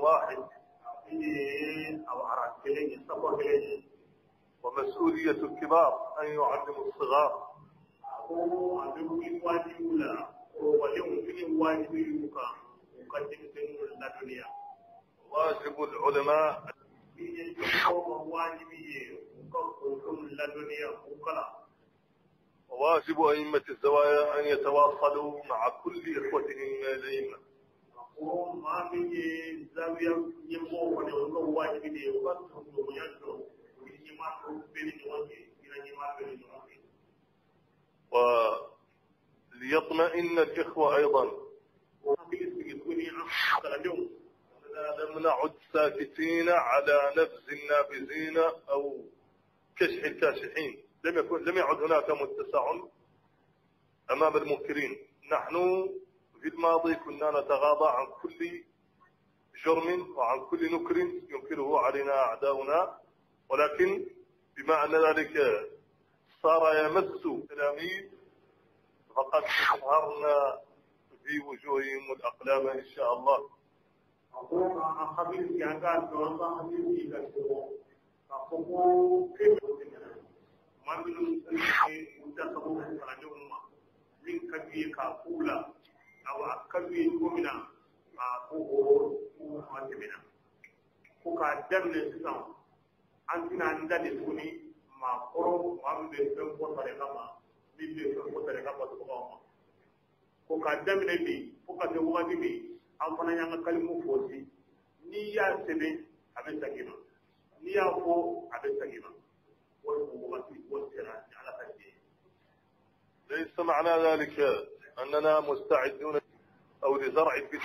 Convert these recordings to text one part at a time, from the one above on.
واحد. ومسؤولية الكبار أن يعلموا الصغار. واجب العلماء وواجب أئمة الزوايا أن يتواصلوا مع كل إخوتهم من الأئمة. وليطمئن الإخوة أيضا. لم نعد ساكتين على نفس النابذين أو كشح الكاشحين. لم يعد هناك متسع أمام المنكرين. نحن في الماضي كنا نتغاضى عن كل جرم وعن كل نكر ينكره علينا أعداؤنا، ولكن بما أن ذلك صار يمس التلاميذ فقد أظهرنا في وجوههم الأقلام إن شاء الله. ليس معنى ذلك أننا مستعدون أو لزرع الفتن.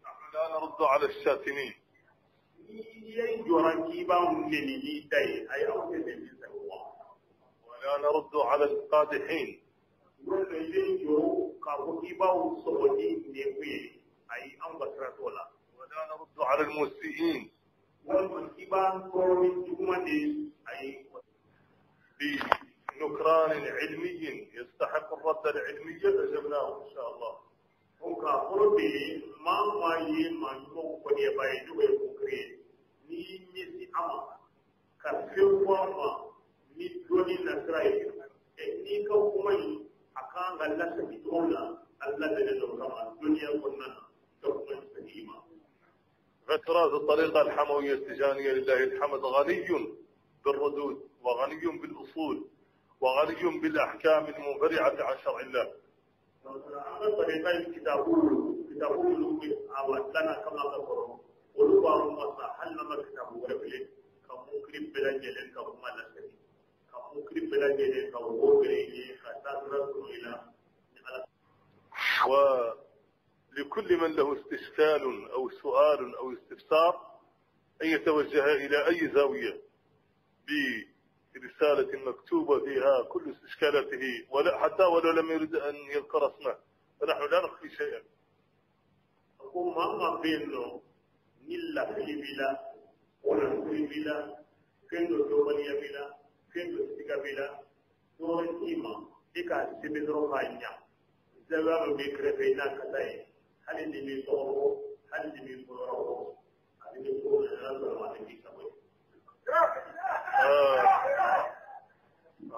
نحن لا نرد على الشاتمين. ولا نرد على القادحين. ولا نرد على المسيئين. بنكران علمي يستحق الرد العلمي أجبناه إن شاء الله. فتراث الطريقة الحموية التجانية لله الحمد غني بالردود وغني بالأصول وغني بالأحكام المنبرعة عن شرع الله. ولكل من له استشكال أو سؤال أو استفسار أن يتوجه إلى أي زاوية برسالة مكتوبة فيها كل استشكالاته، ولا حتى ولو لم يرد أن يذكر اسمه، فنحن لا نخفي شيئا.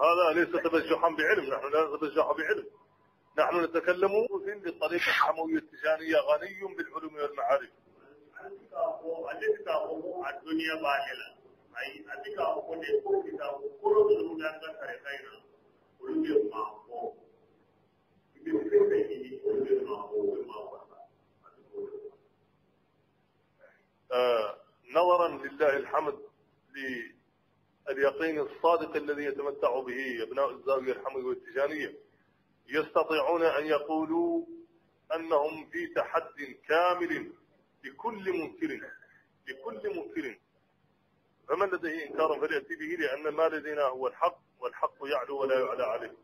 هذا ليس تبجحا بعلم، نحن لا نتبجح بعلم، نحن نتكلم بالطريقة الحموية التجانية غني بالعلوم والمعارف. نظرا لله الحمد لليقين الصادق الذي يتمتع به أبناء الزاوية الحموية والتجانية، يستطيعون أن يقولوا أنهم في تحد كامل لكل منكر، لكل منكر، فمن لديه إنكار فليأتي به، لأن ما لدينا هو الحق، والحق يعلو ولا يعلى عليه.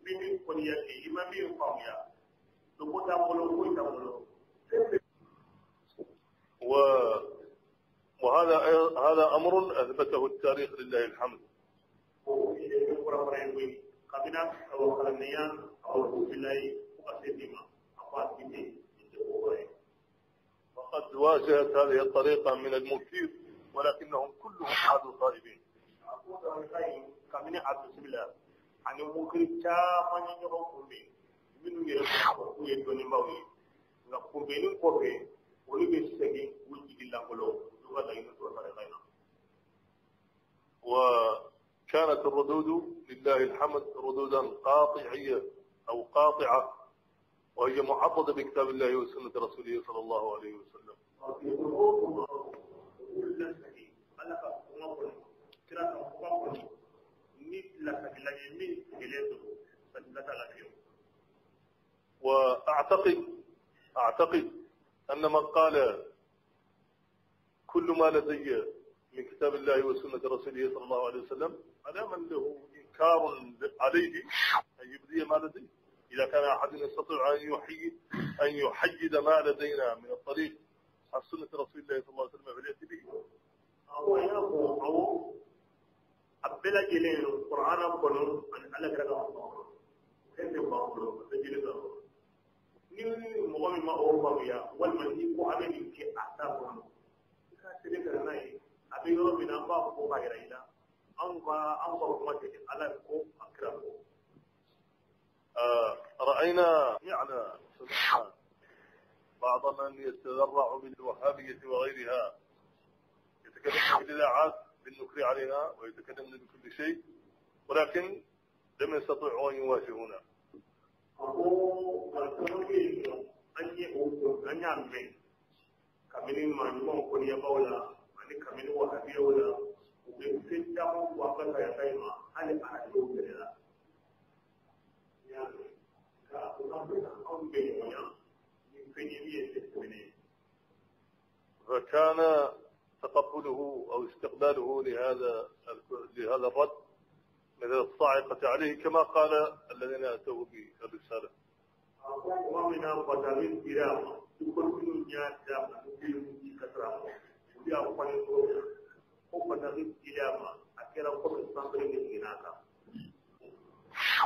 bɛ min kɔniya kɛ i ma min faamuya dogo t'a bolo foyi t'a bolo. وهذا هذا أمر أثبته التاريخ لله الحمد. وقد واجهت هذه الطريقة من المنكر ولكنهم كلهم عادوا خائبين. وكانت الردود لله الحمد ردودا قاطعية أو قاطعة، وهي معضدة بكتاب الله وسنة رسوله صلى الله عليه وسلم. وأعتقد أن من قال كل ما لدي من كتاب الله وسنة رسوله صلى الله عليه وسلم، على من له إنكار عليه أن يبدي ما لديه. إذا كان أحد يستطيع أن يحيد ما لدينا من الطريق عن سنة رسول الله صلى الله عليه وسلم فليأتي به. رأينا يعني بعض من يتذرع بالوهابية وغيرها يتكلم في الإذاعات بالنكر علينا ويتكلم بكل شيء، ولكن لم يستطيعوا أن يواجهونا. فكان تقبله أو استقباله لهذا الرد مثل الصاعقة عليه، كما قال الذين أتوا بالرسالة.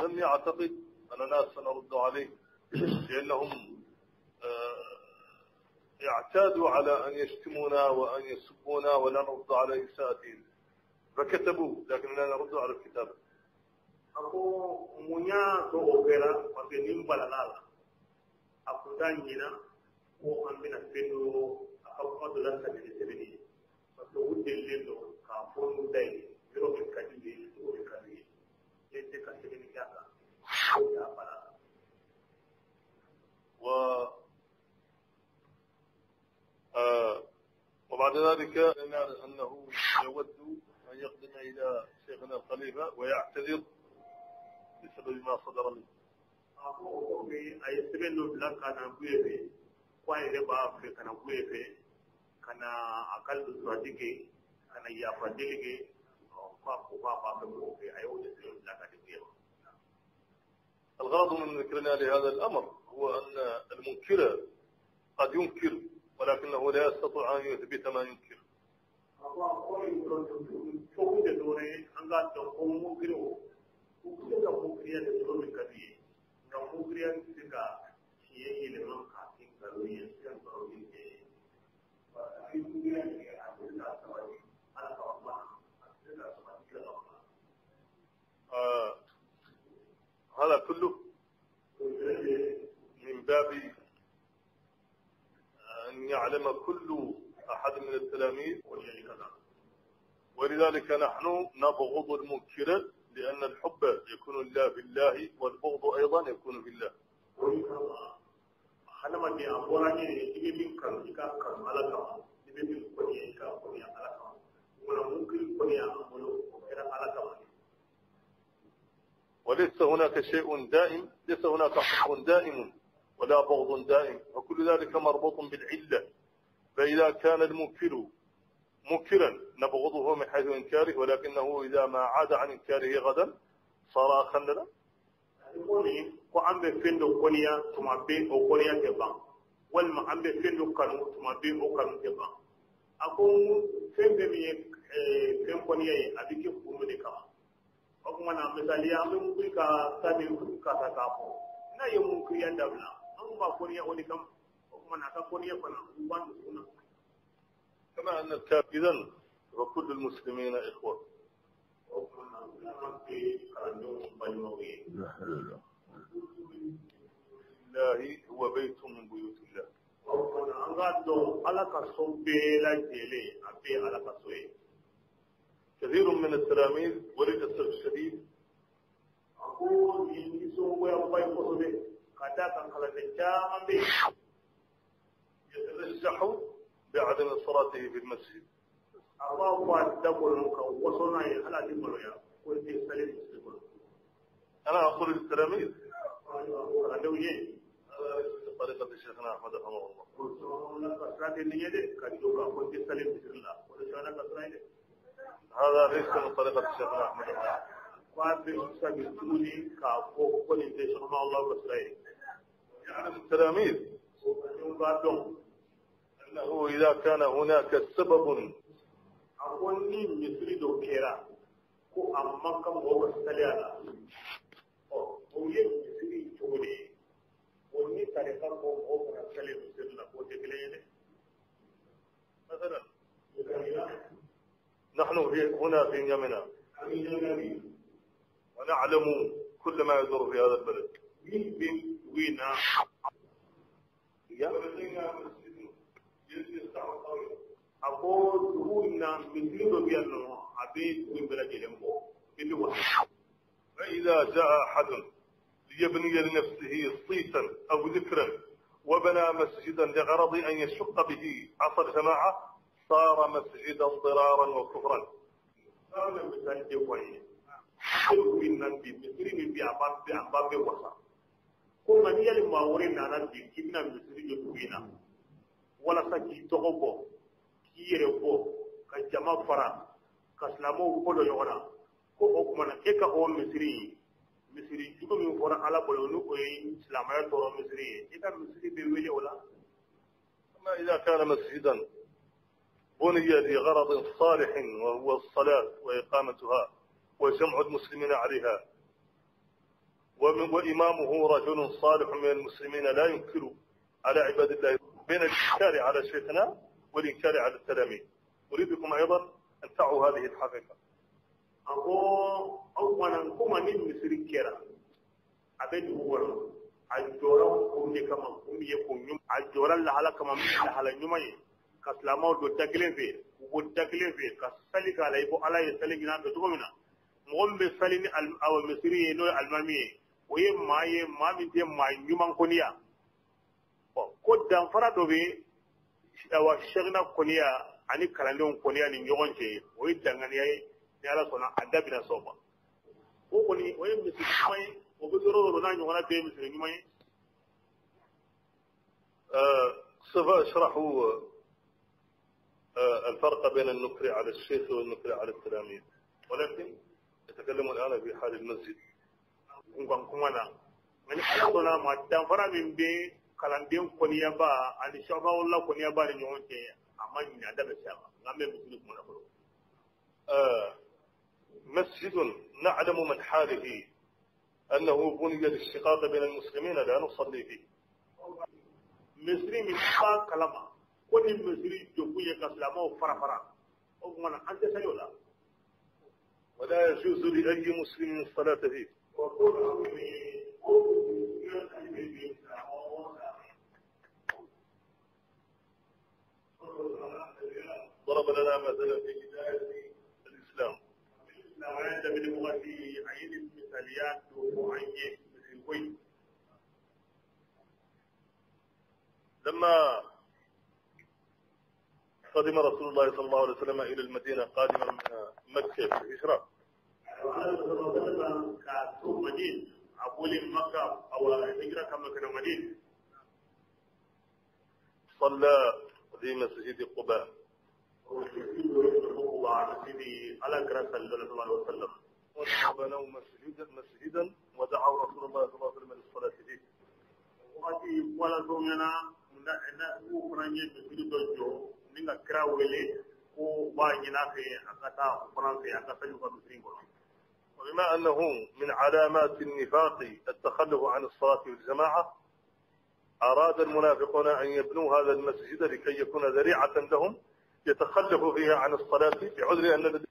لم يعتقد أننا سنرد عليه، لأنهم اعتادوا على أن يشتمونا وأن يسبونا ولا نرد على إساءتهم، فكتبوا لكن لا نرد على الكتابة. وبعد ذلك أنه يود أن يقدم إلى شيخنا الخليفة ويعتذر بسبب ما صدر منه. الغرض من ذكرنا لهذا الأمر هو أن المنكر قد ينكر ولكنه لا يستطيع أن يثبت ما ينكر. هذا كله من باب أن يعلم كل أحد من التلاميذ، ولذلك نحن نبغض المنكر، لأن الحب يكون لله في الله والبغض أيضا يكون في الله. وليس هناك شيء دائم، ليس هناك حب دائم ولا بغض دائم، وكل ذلك مربوط بالعلة. فإذا كان المنكر منكرا نبغضه من حيث إنكاره، ولكنه إذا ما عاد عن إنكاره غدا صار أخا لنا. Ko an bɛ fɛn dɔ kɔniya tuma bɛɛ o kɔniya tɛ ban, walima an bɛ fɛn dɔ kanu tuma bɛɛ o kanu tɛ ban. A ko fɛn fɛn min ye fɛn kɔniya ye, a bɛ kɛ kun de kama. O tuma na misaliya, an bɛ wuli ka taa min karisa k'a fɔ n'a ye mun kiriya dabila, an b'a kɔniya o de kama. O tuma na a ka kɔniya fana u b'an dusukun na. كما أن الكافر إذن وكل المسلمين إخوة. O tuma na silamɛ bɛ kalandenw balimaw ye. الله هو بيت من بيوت الله. O tuma na an k'a dɔn Ala ka so bɛɛ lajɛlen, a bɛɛ ye Ala ka so ye. كثير من التلاميذ وللأسف الشديد A ko nin nisɔngoyaba ye kosɛbɛ, ka d'a kan kalanden caman bɛ yen, يتبجح بعدم صلاته في المسجد. A b'a fɔ a da kɔnɔ ka waso n'a ye, hali a tɛ maloya ko n tɛ sali misiri kɔnɔ. أنا أقول للتلاميذ Kalandenw ye, هذا ليس من طريقة شيخنا أحمد رحمه الله. O sɔrɔla ka sira tɛ nin ye dɛ, ka jɔ k'a fɔ n tɛ sali misiri la, o de sɔrɔla ka sira ye dɛ. هذا ليس من طريقة شيخنا أحمد رحمه الله. Ko a bɛ segin tuguni k'a fɔ ko nin tɛ sɔrɔma Allah ka sira ye. يعلم التلاميذ O kalandenw b'a dɔn أنه إذا كان هناك سبب a ko ni misiri dɔ kɛra ko a man kan mɔgɔw ka sali a la, ɔ o ye misiri cogo de ye, o ni tarika ko mɔgɔw kana sali misiri la, k'o tɛ kelen ye dɛ. مثلا Misaliya, نحن في هنا في يمنا an bɛ ɲɛnamaya bi ونعلم كل ما يدور في هذا البلد. Min bɛ dugu in na ya, ولدينا مسجد يسع القرية. A ko dugu in na misiri dɔ bɛ yan nɔ, a bɛ dugu in bɛɛ lajɛlen bɔ, i bɛ wasa. فإذا جاء أحد ليبني لنفسه صيتا أو ذكرا وبنى مسجدا لغرض أن يشق به عصا الجماعة، صار مسجدا ضرارا وكفرا. An bɛ misali de fɔ an ye. An bɛ dugu in na bi, misiri min bɛ yen, a b'a bɛɛ a b'a bɛɛ wasa. Ko nka ni yali maa wɛrɛ nana bi k'i bɛna misiri jɔ dugu in na walasa k'i tɔgɔ bɔ, k'i yɛrɛ bɔ, ka jama fara, ka silamɛw kɔ dɔ ɲɔgɔn na, ko o tuma na e ka o misiri in, misiri jugu min fɔra Ala bolo ni o ye silamɛya tɔɔrɔ misiri ye, i ka misiri bɛ wele o la. أما إذا كان مسجدا بني لغرض صالح وهو الصلاة وإقامتها وجمع المسلمين عليها، وإمامه رجل صالح من المسلمين لا ينكر على عباد الله، بين الإنكار على شيخنا والإنكار على التلاميذ، أريدكم أيضا أن تعوا هذه الحقيقة. A ko aw kumana ko nka ni misiri kɛra a bɛ dugu kɔnɔ, a jɔra kun de kama, kun min ye kun ɲuman, a jɔra lahala kama min ye lahala ɲuman ye, ka silamɛw don da kelen fɛ, k'u bɔ da kelen fɛ, ka sali k'a la i ko Ala ye sali ɲini an fɛ cogo min na. Mɔgɔ min bɛ sali ni awɔ misiri ye, n'o ye alimami ye, o ye maa ye, maa min tɛ maa ɲuman kɔniya. Ɔ ko danfara dɔ bɛ awa sɛkina kɔniya ani kalandenw kɔniya ni ɲɔgɔn cɛ, o ye danganiya ye. Ni Ala sɔnna, a da bɛna sɔn ma. O kɔni o ye misiri ɲuman ye, o bɛ yɔrɔ o yɔrɔ n'a ɲɔgɔnna bɛɛ ye misiri ɲuman ye. سوف أشرح الفرق بين النكر على الشيخ والنكر على التلاميذ، ولكن أتكلم الآن في حال المسجد. Kunkan kuma na, nka ni Ala sɔnna ma, danfara min bɛ kalanden kɔniyaba ani sɔfawla kɔniyaba ni ɲɔgɔn cɛ, a ma ɲinɛ, a da bɛ se a ma, nka an bɛ misiri kuma na fɔlɔ. مسجد نعلم من حاله أنه بني للشقاق بين المسلمين لا نصلي فيه. Misiri min b'a kalama ko ni misiri jɔkun ye ka silamɛw fara fara, o tuma na an tɛ sali o la. ولا يجوز لأي مسلم الصلاة فيه. O ko min ye o misiri bɛ silamɛw o silamɛ. ضرب لنا مثلا في بداية الإسلام. Silamɛya daminɛ wagati, a ye nin misaliya dɔ fɔ an ye misiri ko in. لما قدم رسول الله صلى الله عليه وسلم إلى المدينة قادما من مكة في الهجرة، Ala sallallahu alaihi wasallam ka to Madina, a bɔlen Maka, awa hijira ka Maka na Madina, صلى في مسجد قباء. O misiri dɔ ye ko Quba, misiri Ala kira sallallahu alaihi wasallam. وبنوا مسجدا ودعوا رسول الله صلى الله عليه وسلم للصلاة فيه. Wagati wala don na u fana ye misiri dɔ jɔ ni ka kira wele ko u b'a ɲini a fɛ a ka taa o fana fɛ a ka sali u ka misiri kɔnɔ. وبما أنه من علامات النفاق التخلف عن الصلاة والجماعة، أراد المنافقون أن يبنوا هذا المسجد لكي يكون ذريعة لهم يتخلف فيها عن الصلاة بعذر أن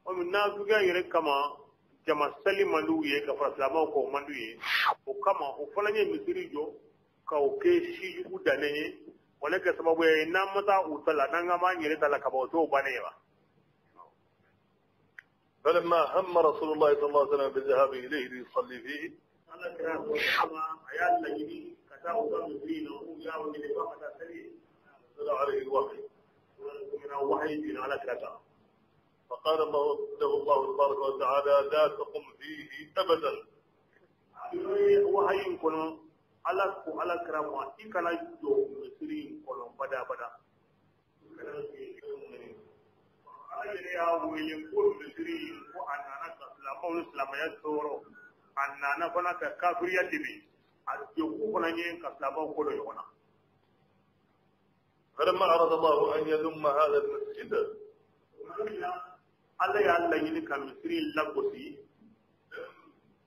Komi nafigiya yɛrɛ kama jama sali man d'u ye ka fara silamɛw kan, o man d'u ye, o kama o fana ye misiri jɔ ka o kɛ si jugu dannen ye. O ne kɛ sababu ye n'an ma taa u ta la, n'an ka b'an yɛrɛ ta la ka ban, o t'o bannen ye wa. فلما هم رسول الله صلى الله عليه وسلم بالذهاب إليه ليصلي فيه، Ala kira kama a y'a laɲini ka taa u ka misiri na, u y'a wele ko ka taa sali. نزل عليه الوحي. Na wahayi bin ala kira kan. فقال الله له الله تبارك وتعالى: لا تقم فيه أبدا. Wahayi in kɔnɔ, ala ko ala kira ma i kana jɔ misiri in kɔnɔ bada bada. Ala yɛrɛ y'a wele ko misiri in ko a nana ka silamɛw ni silamɛya tɔɔrɔ, a nana fana ka kafiriya dɛmɛ, a jɔkun fana ye ka silamɛw ko dɔ ɲɔgɔn na. فلما أراد الله أن يذم هذا المسجد، Ala y'a laɲini ka misiri in lagosi،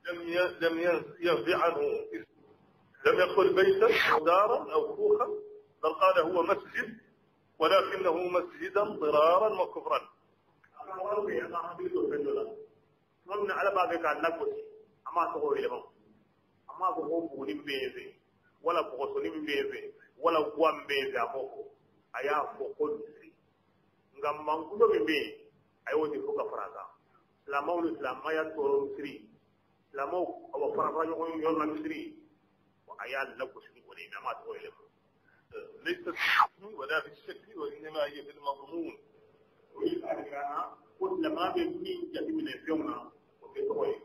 لم ينفي عنه، لم يقل بيتا أو دارا أو كوخا، بل قال هو مسجد، ولكنه مسجدا ضرارا وكفرا. A ka wari bɛ an ka hakili to fɛn dɔ la. Tuma min na ala b'a fɛ k'a lagosi, a m'a tɔgɔ yɛlɛma, a m'a fɔ ko buguni min bɛ yen fɛ, wala bɔgɔsoni min bɛ yen fɛ, wala guwa min bɛ yen fɛ, a m'o fɔ. A y'a fɔ ko misiri, nka mankuto min bɛ yen, a y'o de fɔ ka fara a kan: silamɛw ni silamɛya tɔɔrɔ misiri, silamɛw awa fara fara ɲɔgɔn yɔrɔ la misiri. A y'a lagosi ni o de ye, mɛ a m'a tɔgɔ yɛlɛma. ليست في الاسم ولا في الشكل، وإنما هي في المضمون. O ye k'a jira an na ko silamɛya bɛ min jateminɛ fɛnw na, o tɛ tɔgɔ ye,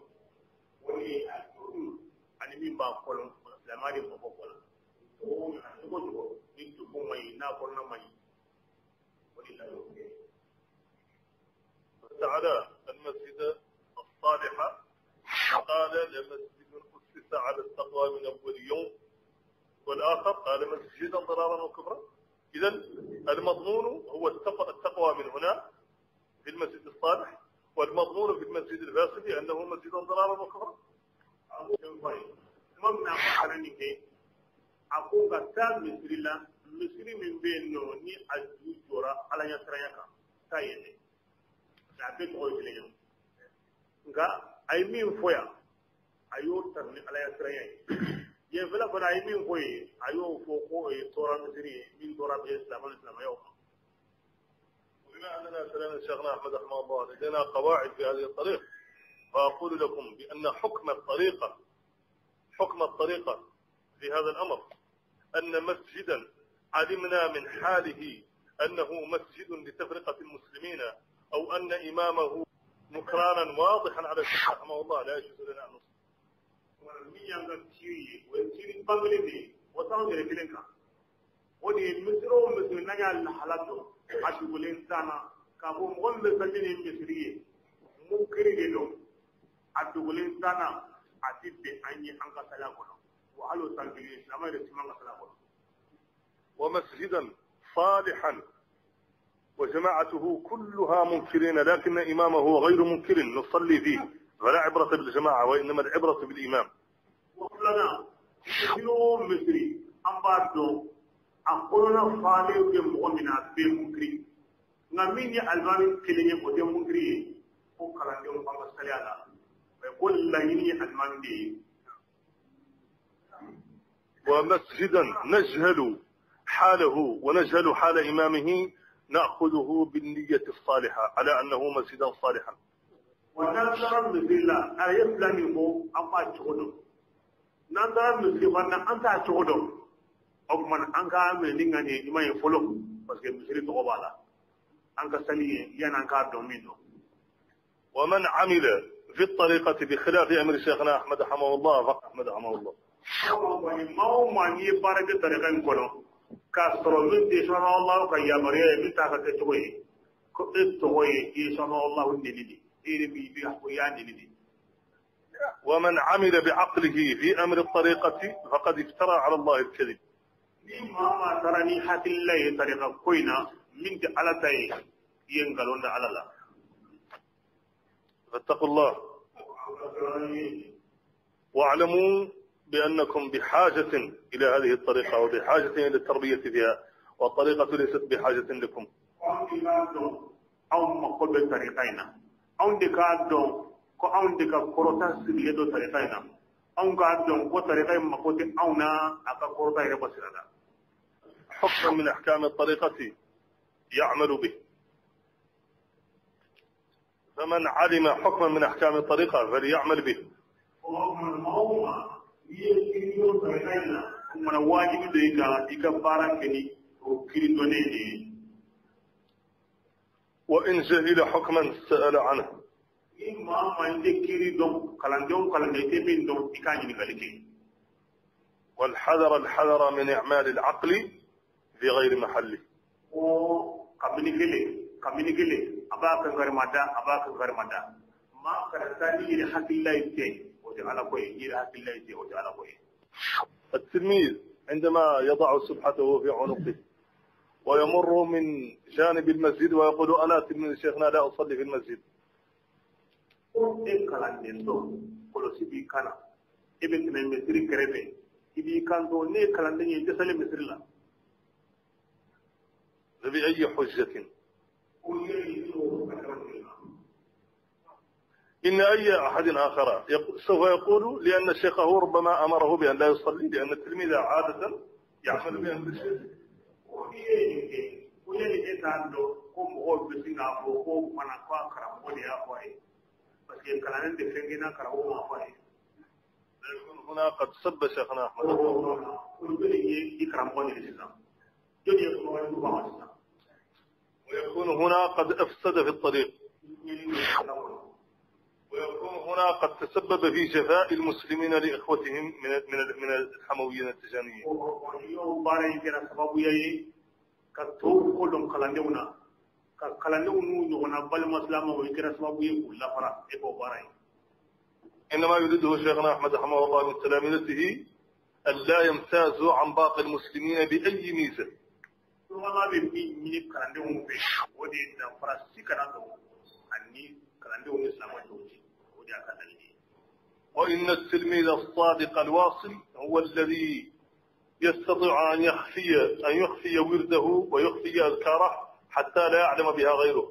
o de ye a juru ani min b'a kɔnɔ. Silamɛya de mabɔ bɔ la cogo cogo cogo ni dusukun man ɲi, n'a kɔnɔna man ɲi, o de la y'o kɛ. تعالى المسجد الصالح، قال لمسجد أسس على التقوى من أول يوم، والآخر قال مسجدا ضرارا وكفرا. إذا المضمون هو التقوى من هنا في المسجد الصالح، والمضمون في المسجد الفاسد أنه مسجدا ضرارا وكفرا. Tuma min na a ma kalan nin kɛ, a ko ka taa misiri la, misiri min bɛ yen nɔ ni a ju jɔra ala ɲɛsiranya kan, taa yen dɛ. A bɛɛ tɔgɔ ye kelen ye, nka a ye min fɔ yan, a y'o ta ni ala ɲɛsiranya ye. Yen fɛnɛ fana, a ye min fɔ yen, a y'o fɔ ko o ye tɔɔrɔ misiri ye min tɔɔrɔ bɛ silamɛ ni silamɛyaw ma. وبما أننا سلمنا شيخنا أحمد رحمه الله لدينا قواعد في هذه الطريق، فأقول لكم بأن حكم الطريقة في هذا الأمر أن مسجدا علمنا من حاله أنه مسجد لتفرقة المسلمين، أو أن إمامه نكرانا واضحا على الشيخ رحمه الله، لا يجوز لنا أن نصلي. Min y'an ka kiiri ye, o ye kiiri bangelen de ye, o t'anw yɛrɛ kelen kan. O de ye misiri o misiri n'an y'a lahala dɔn, a dogolen t'an na k'a fɔ mɔgɔ min bɛ sali ni misiri ye munkiri de don, a dogolen t'an na, a ti bɛn an ye an ka sali kɔnɔ wa hali o san kelen silamɛ yɛrɛ ti man ka sali kɔnɔ. ومسجدا صالحا وجماعته كلها منكرين لكن إمامه غير منكر نصلي فيه، فلا عبرة بالجماعة وإنما العبرة بالإمام. O filanan, misiri o misiri an b'a dɔn a kɔnɔna falen bɛ mɔgɔ min na, a bɛɛ munkiri, nka min ye alimami kelen ye, o tɛ munkiri ye, ko kalandenw b'an ka saliya la, ko laɲini ye alimami de ye. ومسجدا نجهل حاله ونجهل حال إمامه نأخذه بالنية الصالحة على أنه مسجدا صالحا. Wa n'an taara misiri la, a ye fila min fɔ, an b'a cogo dɔn. N'an taara misiri fana na, an t'a cogo dɔn, o tuma na an k'a minɛ ni ŋaniya ɲuman ye fɔlɔ, parce que misiri tɔgɔ b'a la, an ka sali ye yanni an k'a dɔn min don. ومن عمل في الطريقة بخلاف أمر شيخنا أحمد رحمه الله فأحمد رحمه الله. Maa o maa n'i ye baara kɛ tarika in kɔnɔ k'a sɔrɔ min tɛ sɔnna ka yamaruya ye, min t'a ka kɛcogo ye, ko e tɔgɔ ye i ye sɔnna neni de. yɛrɛ b'i bɛ ko i y'a neni de. ومن عمل بعقله في أمر الطريقة فقد افترى على الله الكذب. Ni maa maa taara ni hakilila ye tarika ko in na min tɛ Ala ta ye, i ye nkalon da Ala la. فاتقوا الله واعلموا بأنكم بحاجة إلى هذه الطريقة وبحاجة إلى التربية فيها، والطريقة ليست بحاجة لكم. Anw de k'a dɔn anw mako bɛ tarika in na, anw de k'a dɔn ko anw de ka kɔrɔta sirilen don tarika in na, anw k'a dɔn ko tarika in mako tɛ anw na, a ka kɔrɔta yɛrɛ bɔ sira la. حكم من أحكام الطريقة يعمل به، فمن علم حكما من أحكام الطريقة فليعمل به. O maa o maa n'i ye kiiri dɔn tarika in na, o kumana wajibi don i kan i ka baara kɛ ni o kiiri dɔnnen de ye. وإن جهل حكما سأل عنه. Ni maa o maa tɛ kiiri dɔn, kalandenw kalanden i tɛ min dɔn, i k'a ɲininkali kɛ. والحذر الحذر من إعمال العقل في غير محله. Ko kabini kelen kabini kelen a b'a kankarima da, a b'a kankarima da, maa kana taa ni yɛrɛ hakilila ye tɛ, o tɛ Ala ko ye, i yɛrɛ hakilila ye tɛ, o tɛ Ala ko ye. التلميذ عندما يضع سبحته في عنقه ويمر من جانب المسجد ويقول أنا تلميذ شيخنا لا أصلي في المسجد. Ko e kalanden dɔ kɔlɔsi b'i kan na, e bɛ tɛmɛ misiri kɛrɛfɛ, i b'i kanto ne ye kalanden ye, i tɛ sali misiri la. فبأي حجة؟ Ko yɛrɛ o ka kalan la. إن أي أحد آخر سوف يقول لأن شيخه ربما أمره بأن لا يصلي، لأن التلميذ عادة يعمل بأمر الشيخ. Ko n'i ye nin kɛ, ko yali e t'a dɔn ko mɔgɔw bɛ sin k'a fɔ ko o kumana ko a karamɔgɔ de y'a fɔ a ye, parce que kalanden tɛ fɛn kɛ n'a karamɔgɔ m'a fɔ a ye. يكون هنا قد سب شيخنا أحمد. Ko jɔnni ye i karamɔgɔ neni sisan? Jɔnni ye kumakan jugu fɔ a ma sisan? ويكون هنا قد أفسد في الطريق. Ɲɛni bɛ sira kɔnɔ. ويكون هنا قد تسبب في جفاء المسلمين لإخوتهم من الحمويين التجانيين. O y'o baara in kɛra sababuya ye ka tɔw ko dɔn kalandenw na, ka kalandenw n'u ɲɔgɔnna balima silamɛw, i kɛra sababu ye k'u lafara e k'o baara ye. إنما يريده شيخنا أحمد رحمه الله من تلامذته أن لا يمتازوا عن باقي المسلمين بأي ميزة. Sumala bɛ min ɲini kalandenw fɛ, o de ye danfara si kana don ani kalandenw ni silamɛ tɔw cɛ, o de y'a ka laɲini ye. وإن التلميذ الصادق الواصل هو الذي يستطيع أن يخفي ورده ويخفي أذكاره حتى لا يعلم بها غيره.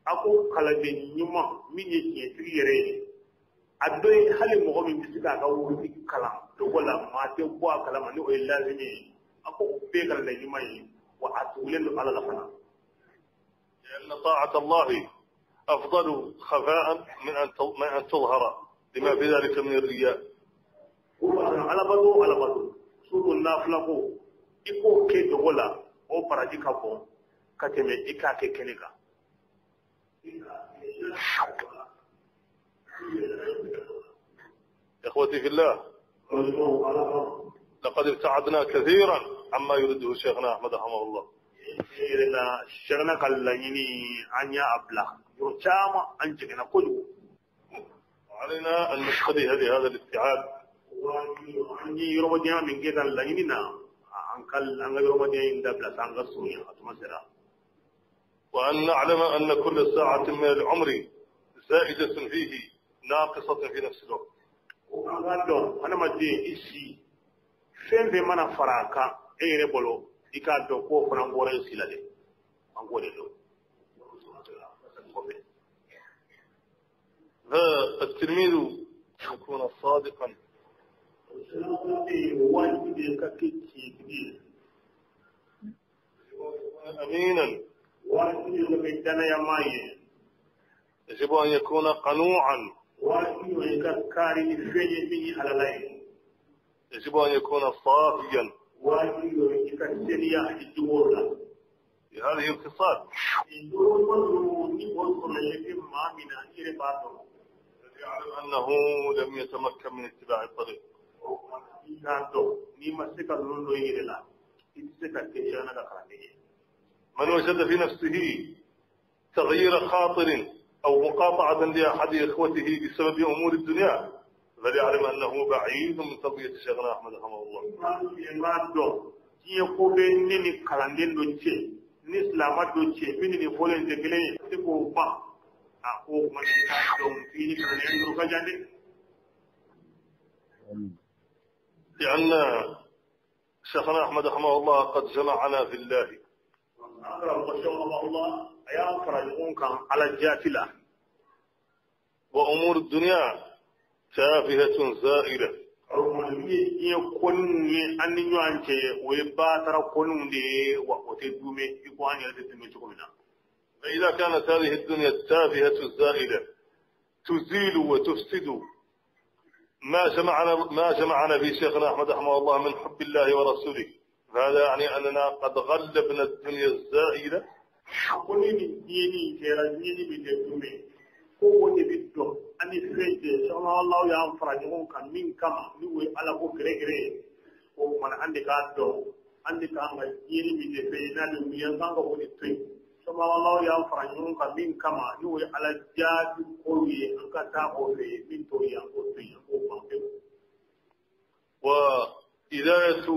A ko kalanden ɲuman min ye tiɲɛtigi yɛrɛ ye, a dɔ ye hali mɔgɔ min bɛ se k'a ka wurudi kalan dogo la, maa tɛ bɔ a kalama, ni o ye lazimi ye, a ko o bɛɛ ye kalanden ɲuman ye, wa a tugulen don Ala la fana. لأن طاعة الله أفضل خفاء من أن تظهر لما في ذلك من الرياء. Ko Alabato o Alabato, surtout nafila ko, i k'o kɛ dogo la, o baraji ka bon ka tɛmɛ i k'a kɛ kɛnɛ kan. إخوتي في الله، لقد ابتعدنا كثيرا عما يريده شيخنا أحمد رحمه الله. Yɛrɛ la, sɛgɛnna ka laɲini, an y'a bila yɔrɔ caman, an jiginna kojugu. وعلينا أن ننتبه لهذا الابتعاد. An ye yɔrɔmadenya min kɛ ka laɲini na, an ka yɔrɔmadenya in dabila sa, an ka surunya, a tuma sera. وأن نعلم أن كل ساعة من العمر زائدة فيه ناقصة في نفس الوقت. Ko an ka dɔn, adamaden, i si fɛn fɛn mana fara a kan e yɛrɛ bolo, i k'a dɔn k'o fana bɔra i si la dɛ, an k'o de dɔn kɔfɛ. فالتلميذ يكون صادقا. Wajibi de ka kɛ tiɲɛtigi ye. أمينا. Wajibi de ka kɛ danayama ye. يجب أن يكون قنوعا. Wajibi de ka kaari ni fɛn ye min ye halala ye. يجب أن يكون صافيا. Wajibi de ka seniya ani jogo la. هذه الخصال Nin jogo ninnu, ni o sɔrɔlen bɛ maa min na, i yɛrɛ b'a dɔn. يعلم أنه لم يتمكن من اتباع الطريق. O kuma i k'a dɔn n'i ma se ka ninnu dɔn i yɛrɛ la, i tɛ se ka kɛ sɛgɛnna ka kalanden ye. من وجد في نفسه تغيير خاطر أو مقاطعة لأحد إخوته بسبب أمور الدنيا فليعلم أنه بعيد من تربية شيخنا أحمد رحمه الله. Diɲɛ ko bɛ ne ni kalanden dɔ cɛ, ni silamɛ dɔ cɛ min ni fɔlen tɛ kelen ye, se k'o ban a ko o kuma i k'a dɔn k'i ni kalanden yɔrɔ ka jan dɛ. لأن شيخنا أحمد رحمه الله قد جمعنا في الله. An karamɔgɔ Sɛki rahimahullah a y'an fara ɲɔgɔn kan Ala jaati la. وأمور الدنيا تافهة زائلة. Min ye diɲɛ koninw ye an ni ɲɔgɔn cɛ, o ye baatara koninw de ye, wa o tɛ dume i ko an yɛrɛ tɛ dume cogo min na. فإذا كانت هذه الدنيا التافهة الزائلة تزيل وتفسد ما جمعنا في شيخنا أحمد رحمه الله من حب الله ورسوله، فهذا يعني أننا قد غلبنا الدنيا الزائلة. Ko ni nin diɲɛ nin kɛra diɲɛ ni min tɛ dume, ko o de bɛ dɔn an ni fɛn cɛ sɔnna y'an fara ɲɔgɔn kan min kama, ni o ye Ala ko gɛrɛgɛrɛ ye, o kumana an de k'a dɔn an de k'an ka diɲɛ ni min tɛ fɛn ye n'a bɛ wuli, an kan ka o de to yen. Sɔnna y'an fara ɲɔgɔn kan min kama, ni o ye Ala jaabi kow ye, an ka taa o fɛ yen, min t'o ye an k'o to yen, an k'o ban pewu. وإذاية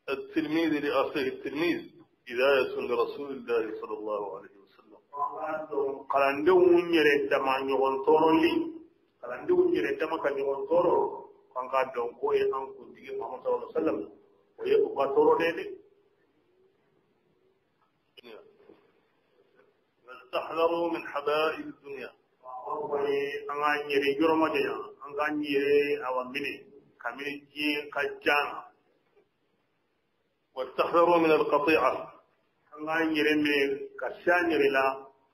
التلميذ لأخيه التلميذ هداية لرسول الله صلى الله عليه وسلم. Kalandenw yɛrɛ dama ɲɔgɔn tɔɔrɔli, kalandenw yɛrɛ dama ka ɲɔgɔn tɔɔrɔ, k'an k'a dɔn k'o ye an kuntigi Muhammad sallallahu alaihi wa sallam, o ye u ka tɔɔrɔ de dɛ. فلتحذروا من حبائل الدنيا. An kɔni an k'an yɛrɛ yɔrɔ ma janya, an k'an yɛrɛ awa minɛ kabini diɲɛ ka jan na. وتحذروا من القطيعة. An k'an yɛrɛ minɛ ka se an yɛrɛ la,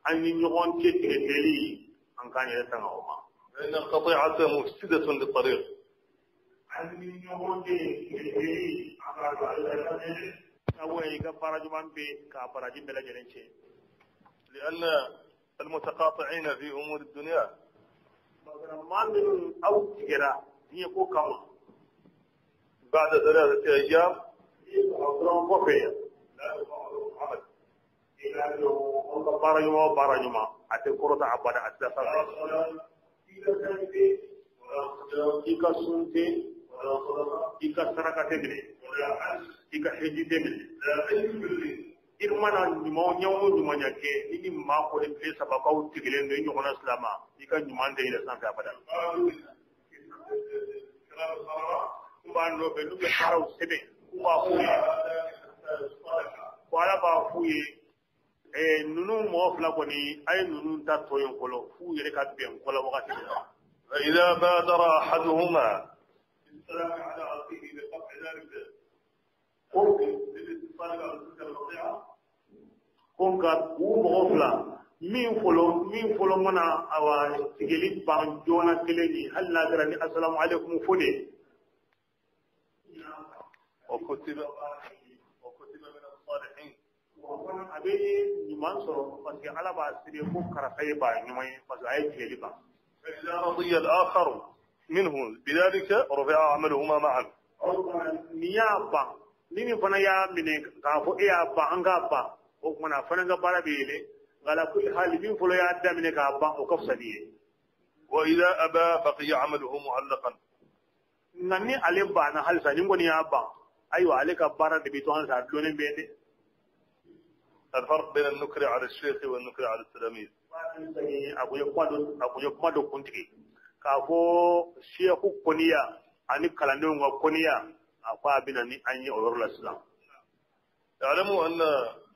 an ni ɲɔgɔn cɛ tigɛtigɛli, an k'an yɛrɛ tanga o ma. فإن القطيعة مفسدة للطريق. An ni ɲɔgɔn cɛ tigɛtigɛli, an k'a dɔn ale ka sabu i ka baara ɲuman bɛ k'a baraji bɛɛ lajɛlen cɛ. لأن المتقاطعين في أمور الدنيا maa minnu aw tigɛra diɲɛ ko kama بعد 3 أيام dɔrɔn kɔfɛ لا يرفع لهم عمل. I k'a dɔn aw ka baara ɲuman o baara ɲuman, a tɛ kɔrɔta abada, a tɛ sanfɛ. I ka sun tɛ, i ka saraka tɛ minɛ, i ka heji tɛ minɛ, i mana ɲuman ɲɛ o ɲumanya kɛ, ni ni maa kɔni tile 3 k'aw tigɛlen don i ɲɔgɔnna silama, i ka ɲuman tɛ yɛlɛ sanfɛ abada. N b'a nɔfɛ n'u bɛ baaraw sɛbɛn, k'u b'a f'u ye ko Ala b'a f'u ye ninnu mɔgɔ fila kɔni, a ye ninnu ta tɔ yen fɔlɔ f'u yɛrɛ ka bɛn kɔ la wagati min na. فإذا بادر أحدهما بالسلام على أخيه بقطع ذلك للاتصال بعد تلك القطيعة Ko nka u mɔgɔ fila min fɔlɔ mana awa tigɛli ban joona kelen ye, hali n'a kɛra ni asalamu aleykum fo de. وكتب من الصالحين. A bɛ ɲuman sɔrɔ parce que Ala b'a sɛbɛn ko karisa ye ba ɲuman ye parce que a ye tigɛli ban. فإذا رضي الآخر منه بذلك رفع عملهما معا. Nin y'a ban, ni min fana y'a minɛ k'a fɔ e y'a ban, an k'a ban, o kumana a fana ka baara bɛ yɛlɛ, nka ala kulli hali min fɔlɔ y'a daminɛ k'a ban, o ka fisa ni ye. وإذا أبى بقي عمله معلقا. Nka ni ale banna halisa, ni kɔni y'a ban, ayiwa, ale ka baara de bɛ to halisa a dulonnen bɛ dɛ. الفرق بين النكر على الشيخ والنكر على التلاميذ. A kun ye kuma dɔ kuntigi k'a fɔ seku kɔniya ani kalandenw ka kɔniya, a ko a bɛ na ni an ye o yɔrɔ la sisan. اعلموا أن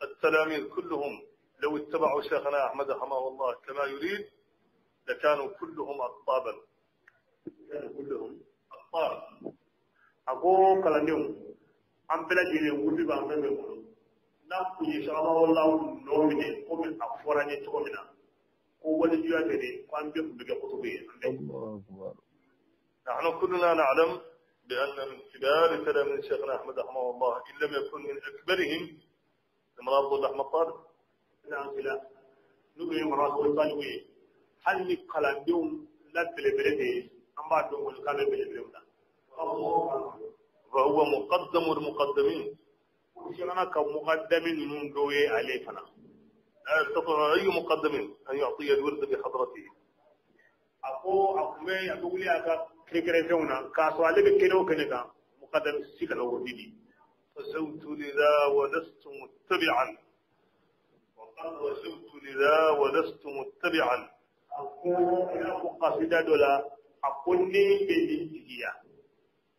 التلاميذ كلهم لو اتبعوا شيخنا أحمد رحمه الله كما يريد لكانوا كلهم أقطابا. كلهم أقطاب. A ko kalandenw, an bɛɛ lajɛlen wuli b'an fɛn bɛɛ bolo, n'a kun ye sɔrɔlaw nɔ minɛ komi a fɔra n ye cogo min na, ko walejuya tɛ dɛ, ko an bɛɛ tun bɛ kɛ kutubu ye, an bɛɛ. نحن كلنا نعلم بأن من كبار تلاميذ شيخنا أحمد رحمه الله، إن لم يكن من أكبرهم، المرابط أحمد طالب. N'an fila n'u ye mara talibu ye, hali ni kalandenw la belebele de ye, an b'a dɔn kɔni k'a bɛ belebelew la. فهو مقدم المقدمين. Sɛbɛnna ka mukadami ninnu dɔw ye ale fana. لا يستطيع أي مقدم أن يعطي الورد بحضرته. A ko a kun bɛ a bɛ wuli a ka kɛrɛnkɛrɛnfɛnw na k'a sɔrɔ ale bɛ kɛnɛ o kɛnɛ kan, mukadam si kana wurudi di. رجوت لذا ولست متبعا، وقد رجوت لذا ولست متبعا. A ko a y'a fɔ kasida dɔ la, a ko ne bɛ nin jigiya,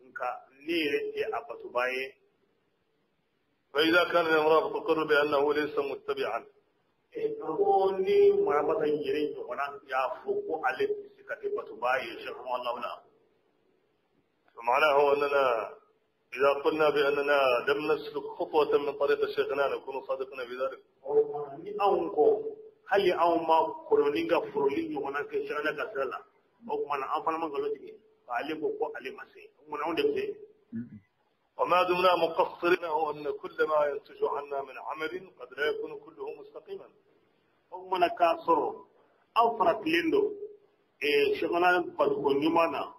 nka ne yɛrɛ tɛ a batobaa ye. فإذا كان المرابط يقر بأنه ليس متبعا، A ko ni marabata yɛrɛ ɲɔgɔnna y'a fɔ ko ale tɛ se ka kɛ batobaa ye Sɛki la. فمعناه أننا إذا قلنا بأننا لم نسلك خطوة من طريق شيخنا نكون صادقين في ذلك. Ni anw ko hali anw ma kɔrɔni ka foroli ɲɔgɔnna kɛ Sɛkina ka sira la, o tuma na an fana ma nkalon tigɛ k'ale ko ko ale ma se, o tuma na anw de bɛ se. وما دمنا مقصرين هو أن كل ما ينتج عنا من عمل قد لا يكون كله مستقيما. O tuma na k'a sɔrɔ aw faratilen don Sɛkina batuko ɲuman na,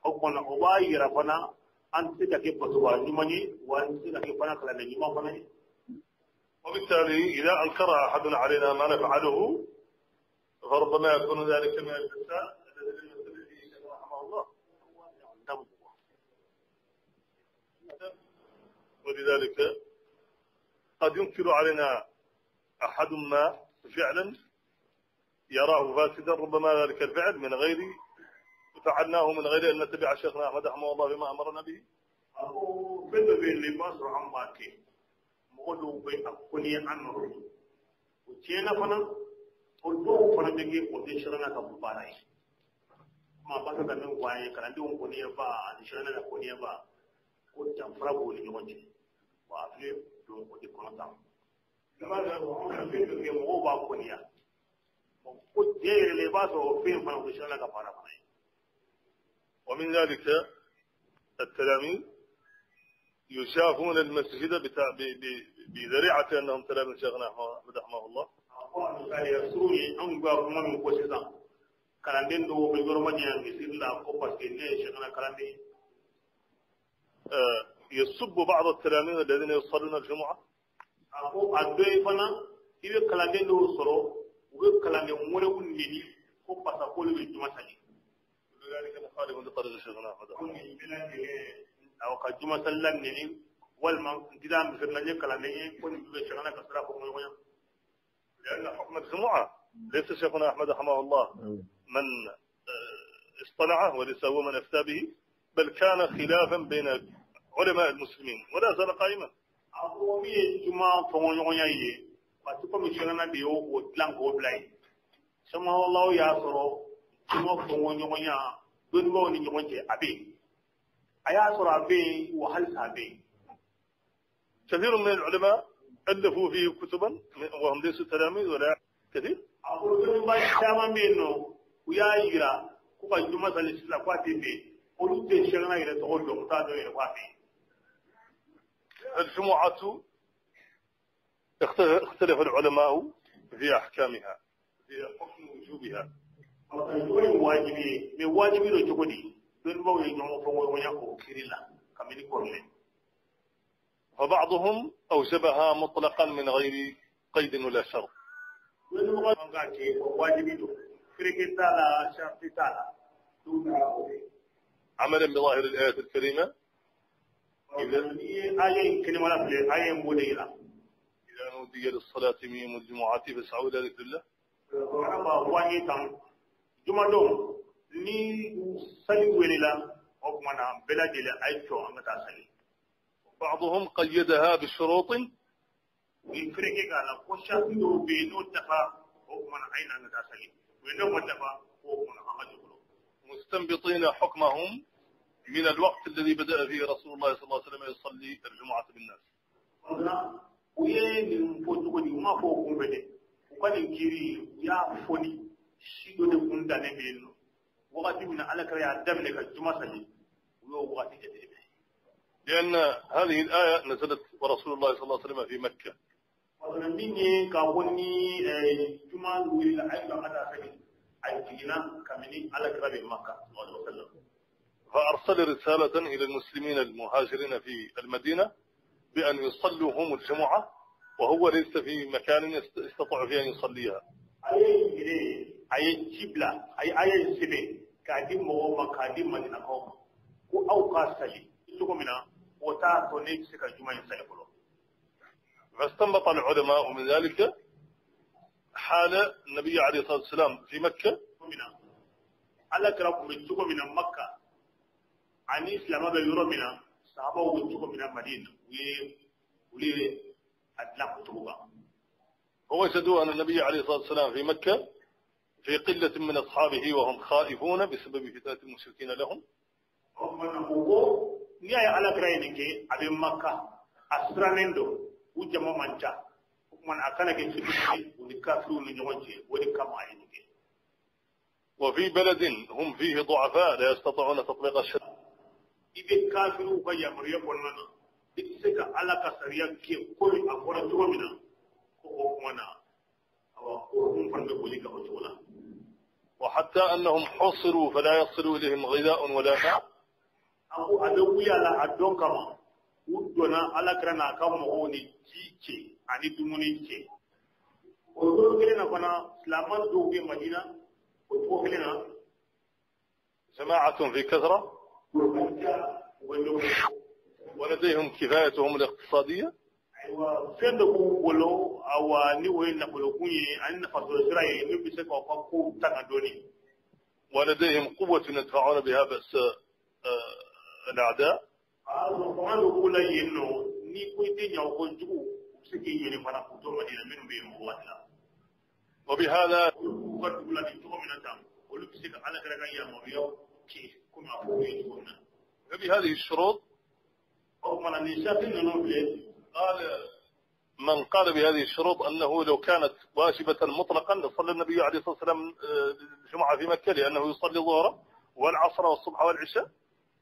o tuma na o b'a yira fana an tɛ se ka kɛ batobaa ɲuman ye, wa an tɛ se ka kɛ fana kalanden ɲuman fana ye. وبالتالي إذا أنكر أحد علينا ما نفعله فربما يكون ذلك من الفساد الذي لم يستمر فيه الشيخ رحمه الله. ولذلك قد ينكر علينا أحد ما فعلا يراه فاسدا، ربما ذلك الفعل من غير فعلناه من غير أن نتبع شيخنا أحمد رحمه الله بما أمرنا به. A ko fɛn dɔ bɛ yen i b'a sɔrɔ an b'a kɛ, mɔgɔ dɔw bɛ a kɔni an nɔfɛ, o tiɲɛna fana, o dɔw fana bɛ kɛ o tɛ Sɛkina ka baara ye. Kuma b'a fɛ ka min fɔ an ye, kalandenw kɔni ba ani Sɛkina ka kɔni ba, ko danfara b'u ni ɲɔgɔn cɛ, wa a filɛ don o de kɔnɔ tan. I b'a sɔrɔ an fɛn dɔ kɛ, mɔgɔw b'a kɔniya ko tiɲɛ yɛrɛ la, i b'a sɔrɔ o fɛn fana o tɛ Sɛkina ka baara fana ye. ومن ذلك التلاميذ يشافون المسجد بذريعة أنهم تلاميذ شيخنا أحمد رحمه الله. A ko a misaliya surun ye, anw bɛ kuma min fɔ sisan, kalanden dɔw bɛ yɔrɔ ma janya misiri la ko parce que ne ye Sɛkina kalanden ye. يسب بعض التلاميذ الذين يصلون الجمعة. A ko a dɔ ye fana, i bɛ kalanden dɔw sɔrɔ, u bɛ kalanden wɛrɛw neni ko parce que k'olu bɛ juma sali. كل ذلك مخالف لطريق شيخنا أحمد Ko رحمه الله. nin bɛɛ lajɛlen, awɔ, ka juma salila neni, walima n dira misiri la, n ye kalanden ye, ko nin bɛ Sɛkina ka sira fɔ ɲɔgɔn. لأن حكم الجمعة ليس شيخنا أحمد رحمه الله من اصطنعه وليس هو من أفتى به، بل كان خلافا بين علماء المسلمين ولا زال قائما. A ko min ye juma fɔɲɔgɔnya ye, parce que komi Sɛkina de y'o o dilan k'o bila yen, Sɛmahɔlaw y'a sɔrɔ juma fɔɲɔgɔnya dɔnnibaaw ni ɲɔgɔn cɛ a bɛ yen, a y'a sɔrɔ a bɛ yen, wa halisa a bɛ yen. كثير من العلماء ألفوا فيه كتبا وهم ليسوا تلاميذ ولا كثير. A ko dɔnnibaa caman bɛ yen nɔ, u y'a yira ko ka juma sali sisan k'a tɛ bɛn, olu tɛ Sɛkina yɛrɛ tɔgɔ dɔn, u t'a dɔn yɛrɛ k'a bɛ yen. الجمعة اختلف العلماء في أحكامها، في حكم وجوبها. O ye wajibi ye, mais wajibi don cogo di? Dɔnnibaaw ye ɲɔgɔn fɔɲɔgɔnya o kiri la kabini kɔrɔlen. فبعضهم أوجبها مطلقا من غير قيد ولا شرط. Dɔnnibagaw k'a kɛ o wajibi don, fereke t'a la, sarati t'a la, dɔw taara o fɛ. عملا بظاهر الآية الكريمة. N'i ye aya in kɛnɛmana filɛ, aya in b'o de yira. إذا نودي للصلاة من يوم الجمعة فاسعوا إلى ذكر الله. Ala b'a fɔ an ye tan, jumadon ni sali welela, o tuma na bɛɛ lajɛlen a ye jɔ an ka taa sali. بعضهم قيدها بشروط. U ye fereke k'a la ko sarati dɔw bɛ yen, n'o dafa, o tuma na a ye na an ka taa sali, o ye n'o ma dafa, o tuma na an ka jɔ fɔlɔ. مستنبطين حكمهم من الوقت الذي بدأ فيه رسول الله صلى الله عليه وسلم يصلي الجمعة بالناس. Nka u ye nin fɔ cogo di? U m'a fɔ o kun fɛ dɛ, u ka nin kiiri, u y'a fɔ ni si dɔ de kun dannen bɛ yen nɔ, wagati min na Ala kɛra y'a daminɛ ka juma sali, u y'o wagati jateminɛ. لأن هذه الآية نزلت ورسول الله صلى الله عليه وسلم في مكة. Parce min ye k'a fɔ ni juma wulila a ye an ka taa sali, a jiginna kabini Ala kɛra bɛ Maka sallallahu alaihi wa sallam. فأرسل رسالة إلى المسلمين المهاجرين في المدينة بأن يصلوا هم الجمعة وهو ليس في مكان يستطيع فيه أن يصليها. A ye ci bila, a ye aya in sɛbɛn k'a di mɔgɔw ma, k'a di Madinakaw ma, ko aw k'a sali cogo min na, o t'a to ne bɛ se ka juma in sali fɔlɔ. فاستنبط العلماء من ذلك حال النبي عليه الصلاة والسلام في مكة. Min na Ala kira tun bɛ cogo min na Makka, ani silamɛ bɛ yɔrɔ min na, sahabaw bɛ cogo min na Madina, u ye olu ye a dilan o cogo kan. ووجدوا أن النبي عليه الصلاة والسلام في مكة في قلة من أصحابه وهم خائفون بسبب فتنة المشركين لهم. O tuma na, u ko n'i y'a ye Ala kira ye nin kɛ, a bɛ Makka, a sirannen don, u jama man ca, o tuma na a kana kɛ fitinɛ ye u ni kafiriw ni ɲɔgɔn cɛ, o de kama a ye nin kɛ. وفي بلد هم فيه ضعفاء لا يستطيعون تطبيق الشرع. I bɛ kafiriw ka yamaruya kɔnɔna na, i tɛ se ka Ala ka sariya kɛ komi a fɔra cogo min na, ko o tuma na, awa, o hukumu fana bɛ boli ka o cogo la. وحتى أنهم حصروا فلا يصل إليهم غذاء ولا ماء. A ko a bɛ wuli a la a dɔn kama, u donna Ala kira n'a ka mɔgɔw ni ji cɛ ani dumuni cɛ. O cogo kelen na fana, silamɛ dɔw bɛ Madina o cogo kelen na. جماعة في كثرة U ka ca, u bɛ ɲɔgɔn ولديهم كفايتهم الاقتصادية. Ayiwa, fɛn dɔ b'u bolo, awa, ni o ye nafolokun ye ani nafasɔrɔ sira ye min bɛ se k'aw ka kow ta ka dɔɔni. ولديهم قوة يدفعون بها بأس الأعداء. A y'a sɔrɔ fanga dɔ b'u la yen nɔ, ni ko i tɛ ɲɛ o kɔ jugu, u bɛ se k'i ɲini fana k'u to Madina minnu bɛ yen o waati la. وبهذا Olu b'u ka dugu la nin cogo min na tan, olu bɛ se ka Ala kira ka yamaruya kɛ komi a fɔ u ye cogo min na. فبهذه الشروط O tuma na, nin sarati ninnu filɛ. قال من قال بهذه الشروط أنه لو كانت واجبة مطلقا لصلى النبي عليه الصلاة والسلام الجمعة في مكة، لأنه يصلي الظهر والعصر والصبح والعشاء.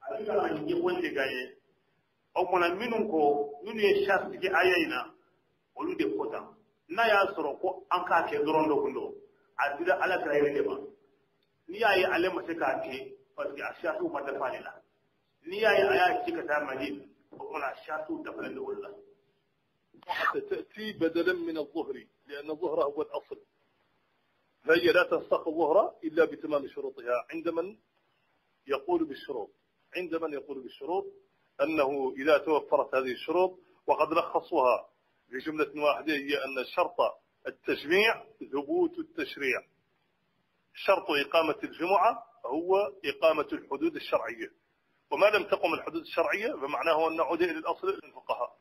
A bɛ ka ɲɛfɔli de k'an ye. O tuma na, minnu ko, minnu ye sarati kɛ aya in na, olu de ko tan, n'a y'a sɔrɔ ko an k'a kɛ dɔrɔn dɔ kun don, a dira Ala kira yɛrɛ de ma. N'i y'a ye ale ma se k'a kɛ, parce que a saratiw ma dafa ale la. N'i y'a ye a y'a ci ka taa Madina, o tuma na a saratiw dafalen don olu la. حتى تأتي بدلا من الظهر، لأن الظهر هو الأصل، فهي لا تنسخ الظهر إلا بتمام شروطها عند من يقول بالشروط، عند من يقول بالشروط أنه إذا توفرت هذه الشروط، وقد لخصوها في جملة واحدة، هي أن شرط التجميع ثبوت التشريع. شرط إقامة الجمعة هو إقامة الحدود الشرعية، وما لم تقم الحدود الشرعية فمعناه أن نعود إلى الأصل الفقهاء.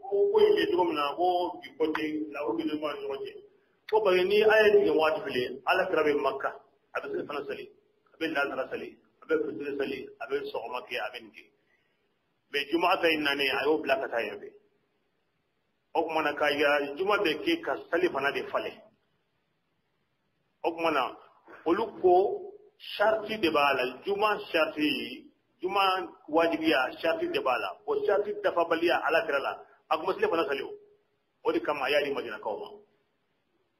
Ko in bɛ cogo min na, ko bi ko ten la, o bɛ ɲɔgɔn ni ɲɔgɔn cɛ, ko parce que ni a ye tigɛ waati fili, Ala kira bɛ Maka, a bɛ seli fana sali, a bɛ lazara sali, a bɛ fitiri sali, a bɛ sɔgɔma kɛ, a bɛ nin kɛ, mais juma ta in nanen, a y'o bila ka taa yen fɛ. O tuma na, k'a yira juma bɛ kɛ ka sali fana de falen. O tuma na, olu ko sarati de b'a la, juma sarati, juma wajibiya sarati de b'a la, o sarati dafabaliya Ala kira la, a kuma seli fana sali, o o de kama a y'a di Madinakaw ma,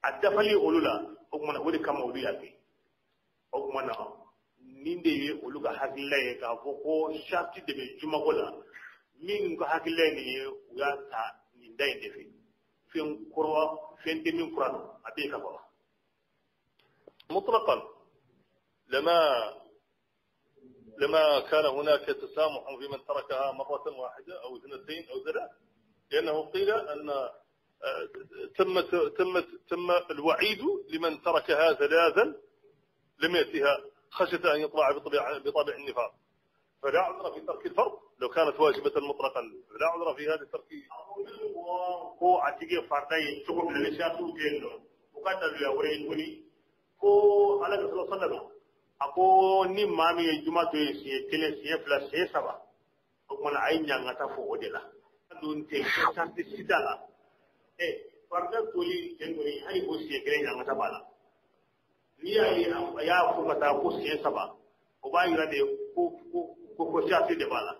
a dafali olu la. O tuma na, o de kama olu y'a kɛ. O tuma na, nin de ye olu ka hakilila ye, k'a fɔ ko sarati de bɛ jumako la. Min ka hakilila ye nin ye, u y'a ta nin da in de fɛ. Fɛn kɔrɔ, fɛn tɛ min kura don, a bɛ yen ka kɔrɔ. مطلقا لما كان هناك تسامح في من تركها مرة واحدة أو اثنتين أو ثلاث، لأنه قيل أن تم الوعيد لمن تركها ثلاثا لم يأتها خشية أن يطلع بطابع النفاق، فلا عذر في ترك الفرض لو كانت واجبة مطلقا، فلا عذر في هذا الترك. Ko a tigi farida ye cogo min na, ni saratiw tɛ yen nɔ, u ka daluya wɛrɛ ye tuguni, ko Ala ka sɔrɔ sɔlɔ a ko ni maa min ye juma to yen siɲɛ kelen, siɲɛ fila, siɲɛ saba, o tuma na a ye ɲangata fɔ o de la. Don tɛ sarati si t'a la. Ɛ, farida toli cɛn kɔni, hali ko siɲɛ kelen ɲangata b'a la. N'i y'a ye a y'a fɔ ka taa ko siɲɛ saba, o b'a yira de ko sarati de b'a la.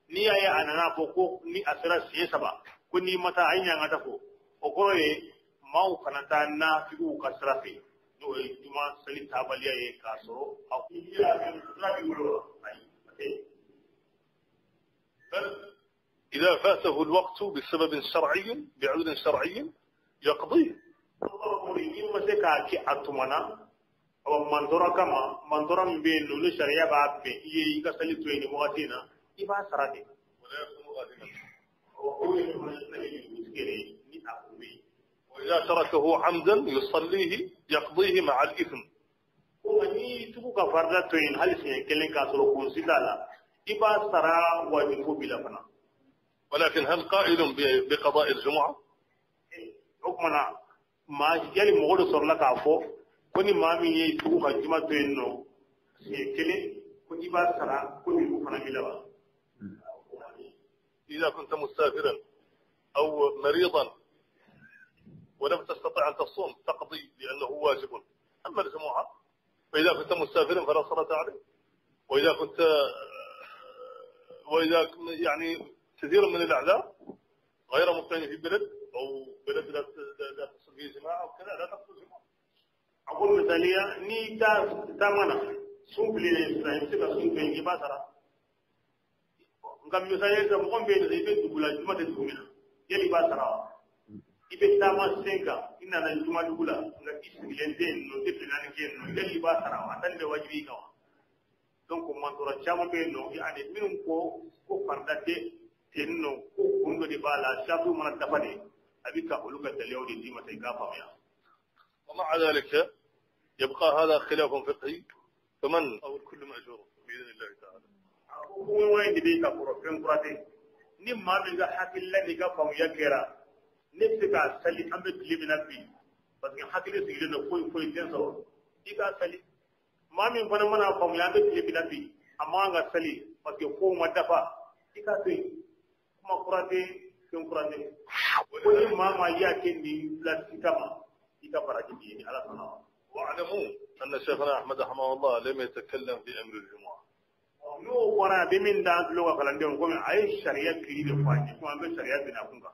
N'i y'a ye a nana fɔ ko ni a sera siɲɛ saba, ko n'i ma taa, a ye ɲangata fɔ, o kɔrɔ ye maaw kana taa nafigiw ka sira fɛ, n'o ye juma seli taabaliya ye, k'a sɔrɔ a sira b'i bolo, ayi, a tɛ. بل إذا فاته الوقت بسبب شرعي بعذر شرعي يقضيه. N'i ma se k'a kɛ a tuma na, awa, mantɔrɔ kama, mantɔrɔ min bɛ yen nɔ, ni sariya b'a bɛn i ye i ka sali to yen nin wagati in na, i b'a sara de. ولا يكون آثما. O yɛrɛ fana tɛna kɛ dugutigi yɛrɛ ye ni a kun bɛ yen. وإذا تركه عمدا يصليه، يقضيه مع الإثم. Ko nka n'i tugu ka farida to yen hali siɲɛ kelen k'a sɔrɔ kun si t'a la, i b'a sara wajibi b'i la fana. ولكن هل قائل بقضاء الجمعة؟ O tuma na, maa yali mɔgɔ dɔ sɔrɔla k'a fɔ ko ni maa min ye tugu ka juma to yen nɔ siɲɛ kelen, ko i b'a sara, ko nin fana b'i la wa? إذا كنت مسافرا أو مريضا ولم تستطع أن تصوم تقضي لأنه واجب. أما الجمعة فإذا كنت مسافرا فلا صلاة عليك، وإذا يعني كثير من الأعذار، غير مقيم في بلد أو بلد لا تصل فيه جماعة أو كذا، لا تقضي الجمعة. A ko misaliya, n'i ta taama na, sun bilen sisan, i bɛ se ka sun to yen, i b'a sara. Nka misaliya sisan, mɔgɔ min bɛ yen, i bɛ dugu la, juma tɛ dugu min na, yali i b'a sara wa? I bɛ taama sen kan, i nana juma dugu la, nka i sigilen tɛ yen nɔ, i tɛ tile 4 kɛ yen nɔ, yali i b'a sara wa? A tali bɛ wajibi i kan wa? Donc mantɔrɔ caman bɛ yen nɔ, ani minnu ko ko farida tɛ ten nɔ, ko kun dɔ de b'a la, safu mana dafa de, a bɛ ka olu ka daliyaw de d'i ma sa i k'a faamuya. ومع ذلك يبقى هذا خلاف فقهي، فمن أو الكل مأجور بإذن الله تعالى. A ko kuma in de bɛ ka kɔrɔ fɛn kura tɛ. Ni maa min ka hakilila n'i ka faamuya kɛra ne bɛ se k'a sali an bɛ tile min na bi, parce que hakili sigilen don, foyi foyi tɛ sɔrɔ, i k'a sali. Maa min fana mana faamuya an bɛ tile min na bi, a man kan ka sali parce que kow ma dafa, i k'a to yen. Kuma kura tɛ, fɛn kura tɛ. Ko ni maa maa y'a kɛ nin pilasi kama, i ka baraji b'i ye ni Ala sɔnna ma. واعلموا أن شيخنا أحمد رحمه الله لم يتكلم في أمر الجمعة. N'o bɔra, a bɛ min d'an tulo ka kalandenw, komi a ye sariya kiiri de fɔ an ye, komi an bɛ sariya bin a kun kan,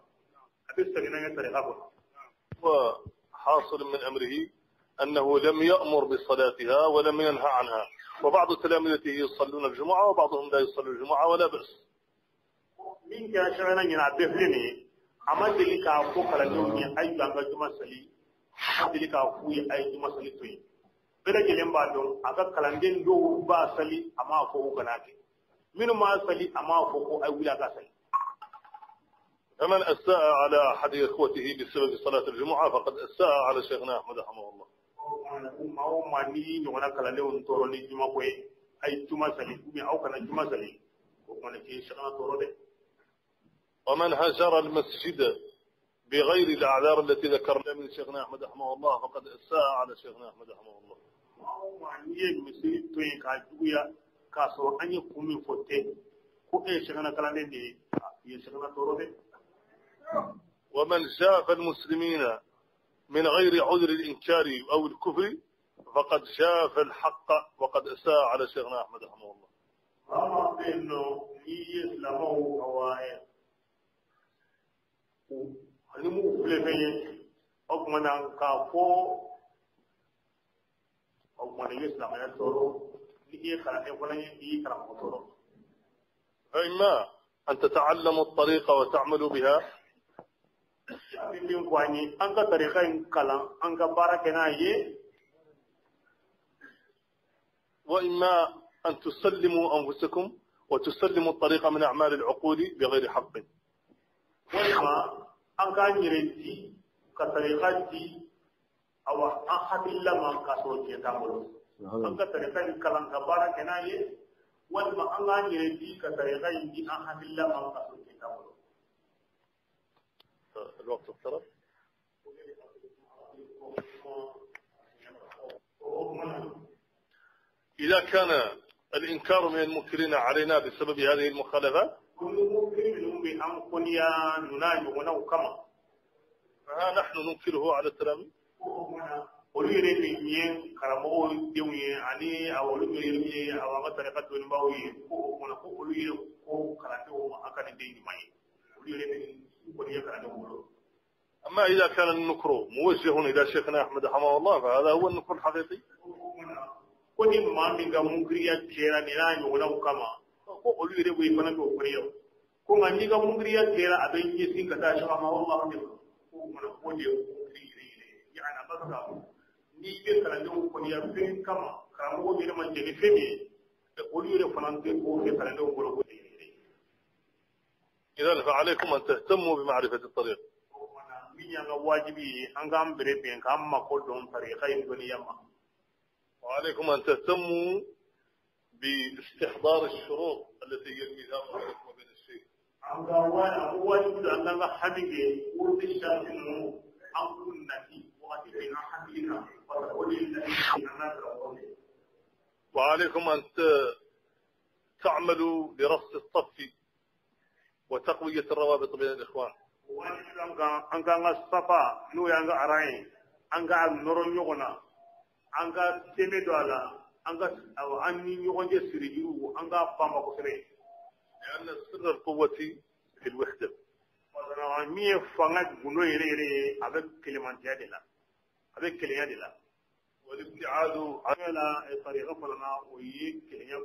a bɛ segin n'an ye sariya kɔnɔ. وحاصل من أمره أنه لم يأمر بصلاتها ولم ينهى عنها، وبعض تلامذته يصلون الجمعة وبعضهم لا يصلي الجمعة ولا بأس. Min kɛra sɛbɛnna ɲɛna, a bɛɛ filɛ nin ye, a ma deli k'a fɔ kalandenw ye a ye jɔ an ka juma sali, a ma deli k'a f'u ye a ye juma sali to yen. Bɛɛ lajɛlen b'a dɔn a ka kalanden dɔw b'a sali, a m'a fɔ k'u kana kɛ. Minnu m'a sali, a m'a fɔ ko a ye wuli a ka sali. فمن أساء على أحد إخوته بسبب صلاة الجمعة فقد أساء على شيخنا أحمد رحمه الله. Maa o maa n'i ɲɔgɔnna kalandenw tɔɔrɔ ni juma ko ye, a ye juma sali ou bien aw kana juma sali, o kumana k'i sɛgɛnna tɔɔrɔ dɛ. ومن هجر المسجد بغير الأعذار التي ذكرنا من شيخنا أحمد رحمه الله فقد أساء على شيخنا أحمد رحمه الله. Maa o maa n'i ye misiri to yen k'a juguya k'a sɔrɔ an ye kun min fɔ tɛ, ko e ye sɛgɛnna kalanden de ye, i ye sɛgɛnna tɔɔrɔ dɛ. ومن جاف المسلمين من غير عذر الإنكار أو الكفر فقد جاف الحق وقد أساء على شيخنا أحمد رحمه الله. Maa maa bɛ yen nɔ, n'i ye silamɛw, awa, ani m'u filɛ fɛn ye, o tuma na k'a fɔ, o tuma na i ye silamɛya tɔɔrɔ. Ni i ye kalanden fana ye, i ye karamɔgɔ tɔɔrɔ. فإما أن تتعلموا الطريقة وتعملوا بها، A bɛ min fɔ an ye, an ka tarika in kalan, an ka baara kɛ n'a ye. وإما أن تسلموا أنفسكم وتسلموا الطريقة من أعمال العقول بغير حق. Walima an k'an yɛrɛ di ka tarika di, awa, an hakilila ma k'a sɔrɔ tiɲɛ t'an bolo. An ka tarika in kalan ka baara kɛ n'a ye, walima an k'an yɛrɛ di ka tarika in di an hakilila ma k'a sɔrɔ tiɲɛ t'an bolo. الوقت اقترب. O kumana إذا كان الإنكار من المنكرين علينا بسبب هذه المخالفات، ko ni munkiri minnu bɛ an kɔniya ninnu n'a ɲɔgɔnnaw kama، فها نحن ننكره على التلاميذ. ko o kumana olu yɛrɛ min ye karamɔgɔw denw ye, ani awa olu yɛrɛ min ye, awa, an ka tarika dɔnnibaaw ye, ko o kumana ko olu yɛrɛ ko kalandenw ma a ka nin den ɲuman ye, olu yɛrɛ bɛ kɔniya kalandenw bolo. أما إذا كان النكر موجه إلى شيخنا أحمد رحمه الله فهذا هو النكر الحقيقي. Ko ni maa min ka munkiriya kɛra nin n'a ɲɔgɔnnaw kama, ko olu yɛrɛ bɛ fana bɛ o kɔniya. Ko nka n'i ka munkiriya kɛra, a bɛ ɲɛsin ka taa sɔgɔma wallahu de ma. Ko kumana o de ye munkiri yɛrɛ yɛrɛ ye. Yani a b'a fɛ k'a fɔ n'i bɛ kalandenw kɔniya fɛn kama, karamɔgɔ yɛrɛ ma jɛn ni fɛn min ye, olu yɛrɛ fana tɛ k'o fɛ kalandenw bolo ko de yɛrɛ. إذا فعليكم أن تهتموا بمعرفة الطريق. Min y'an ka wajibi ye, an k'an bere bɛn k'an mako dɔn tariqa in dɔnniya ma. وعليكم أن تهتموا باستحضار الشروط التي هي الميثاق بينكم وبين الشيخ. An ka wa a ko wajibi don an k'an ka hami kɛ wuruti sarati ninnu, an k'u nati wagati bɛɛ an hakili kan, parce que o de ye laɲini an n'a karamɔgɔ fɛ. وعليكم أن تعملوا لرص الصف وتقوية الروابط بين الإخوان. Wajibi an kan an k'an ka safa, n'o y'an ka aran ye, an ka nɔrɔ ɲɔgɔn na, an ka sɛmɛ don a la, an ka awɔ, an ni ɲɔgɔn cɛ sirijuruw, an k'a fama kosɛbɛ. لأن سر القوة في الوحدة. Parce que min ye fanga gundo yɛrɛ yɛrɛ ye, a bɛ kelenmantiya de la, a bɛ kelenya de la. والابتعاد عن An la tariqa fana na, o ye kelenya.